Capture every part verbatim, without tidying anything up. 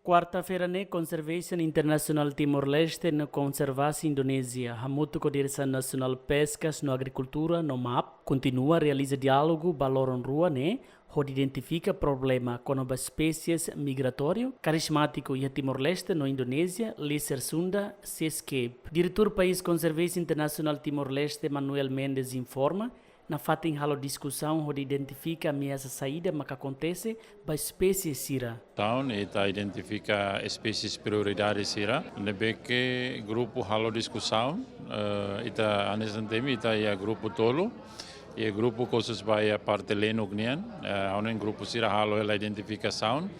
Kuarta-feira ne'e, Conservation International Timor-Leste no Konservasi Indonézia, hamutuk ho Diresaun Nasionál Peskas no Agrikultura no map, kontinua realiza diálogu ba loron rua ne'e, hodi identifika problema kona-ba espésies migratóriu karizmátiku iha Timor-Leste no Indonézia, Laser Sunda Seascape. Diretór País Conservation International Timor-Leste, Manuel Mendes, informa, nafatin halo diskusaun hodi identifika ameasa saida maka akontese ba espésie sira. Entaun, ita identifika espésies prioridade sira, ne'ebé ke grupu halo diskusaun, eh, ita hanesan temi, ita iha grupu tolu, iha grupu khusus ba iha parte lenuk nian, eh, ha'u hanoin grupu sira halo hela identifikasaun,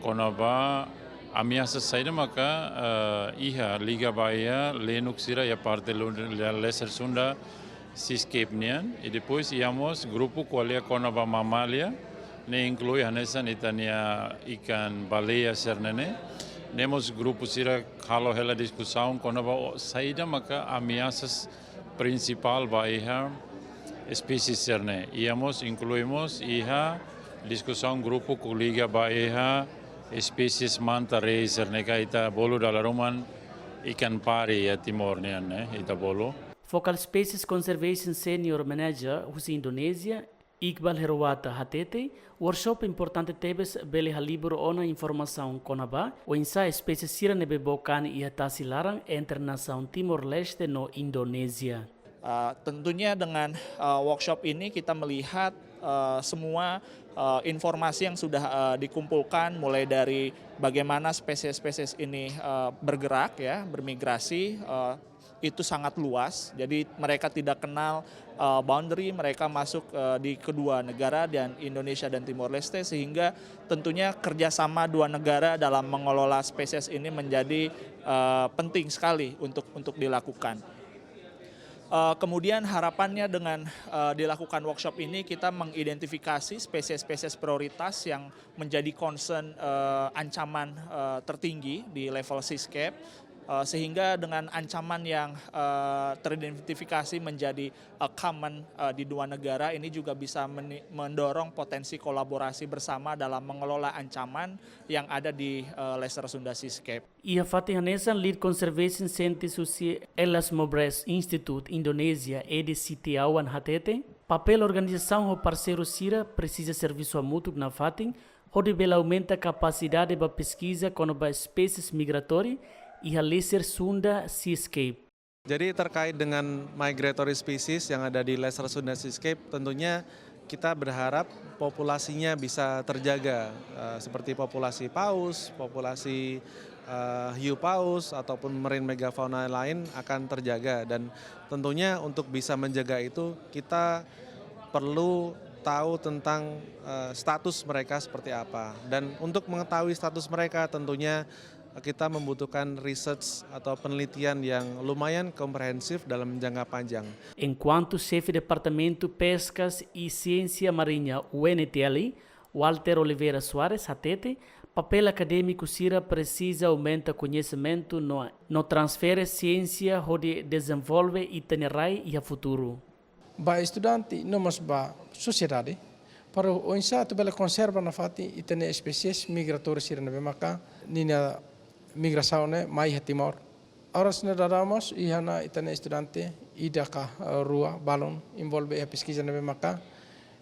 kona-ba ameasa saida maka, eh, iha liga ba iha lenuk sira iha parte lu-, Laser Sunda Seascape nian, i depois iha mós grupu ko'alia kona-ba mamália, ne'e inklui hanesan ita-nia ikan baleia sira-ne'e. Ne'e mós grupu sira halo hela diskusaun kona-ba o-, saida maka ameasas prinsipál ba iha espésie sira-ne'e. Iha mós inklui mós iha diskusaun grupu koliga ba iha espésies manta-rei sira-ne'e ka ita bolu dala ruma ikan pari iha Timor nian, eh, ita bolu. Focal Species Conservation Senior Manager husi Indonézia, Iqbal Heruata hatete, workshop importante tebes bele halibur ona informasaun kona-ba oinsá espésie sira ne'ebé book an iha tasi laran entre nasaun Timor-Leste no Indonézia. Uh, tentunya dengan, uh, workshop ini kita melihat, uh, semua, uh, informasi yang sudah, uh, dikumpulkan, mulai dari bagaimana spesies-spesies ini, uh, bergerak, ya, bermigrasi, uh, itu sangat luas. Jadi mereka tidak kenal, uh, boundary, mereka masuk, uh, di kedua negara dan Indonesia dan Timor Leste, sehingga tentunya kerjasama dua negara dalam mengelola spesies ini menjadi, uh, penting sekali untuk, untuk dilakukan. Uh, kemudian harapannya dengan, uh, dilakukan workshop ini kita mengidentifikasi spesies-spesies prioritas yang menjadi concern, eh, ancaman, eh, tertinggi di level seascape, eh, sehingga dengan ancaman yang, eh, teridentifikasi menjadi, eh, common, eh, di dua negara ini juga bisa meni-, mendorong potensi kolaborasi bersama dalam mengelola ancaman yang ada di, eh, Laser Sunda Seascape. Iha fatin hanesan, Lead Conservation Scientist husi Erasmus Institute Indonézia, Edi Sitiawan hatete, papél organizasaun ho parseiru sira presiza servisu hamutuk nafatin, hodi bele aumenta kapasidade ba peskiza kona-ba espésies migratóriu iha Laser Sunda Seascape. Jadi terkait dengan migratory species yang ada di Laser Sunda Seascape, tentunya kita berharap populasinya bisa terjaga, eh, seperti populasi paus, populasi, eh, hiu paus, ataupun marine megafauna lain akan terjaga. Dan tentunya untuk bisa menjaga itu, kita perlu tahu tentang, eh, status mereka seperti apa. Dan untuk mengetahui status mereka, tentunya kita membutuhkan research atau penelitian yang lumayan komprehensif dalam jangka panjang. Enkuantu xefe Departamentu Peskas i Siénsia Mariña U N T L, Walter Oliveira Soares hatete, papél akadémiku sira presiza aumenta koñesimentu no, no transfere siénsia hodi dezenvolve ita-nia rai iha futuru. Ba estudante no mós ba sosiedade, para oinsá atu bele konserva nafatin ita-nia espésies migratóriu sira ne'ebé maka ninia migrasaun ne'e mai iha Timor. Oras ne'e daudaun mós iha ona ita-nia estudante ida ka, eh, rua balun envolve iha peskiza ne'ebé maka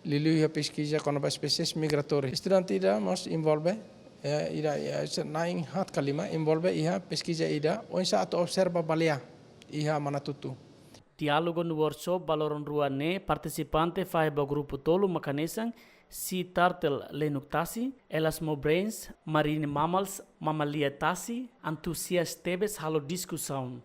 liuliu iha peskiza kona-ba espésies migratóriu. Estudante ida mós envolve, eh, ida, eh, se na'in haat ka lima envolve iha peskiza ida oinsá atu observa baleia iha Manatutu. Diálogu no workshop ba loron rua ne'e partisipante fahe ba grupu tolu maka hanesan sea turtle lenuk tasi, elasmobranes, marine mammals, mamália tasi, entuziasta tebes halo diskusaun.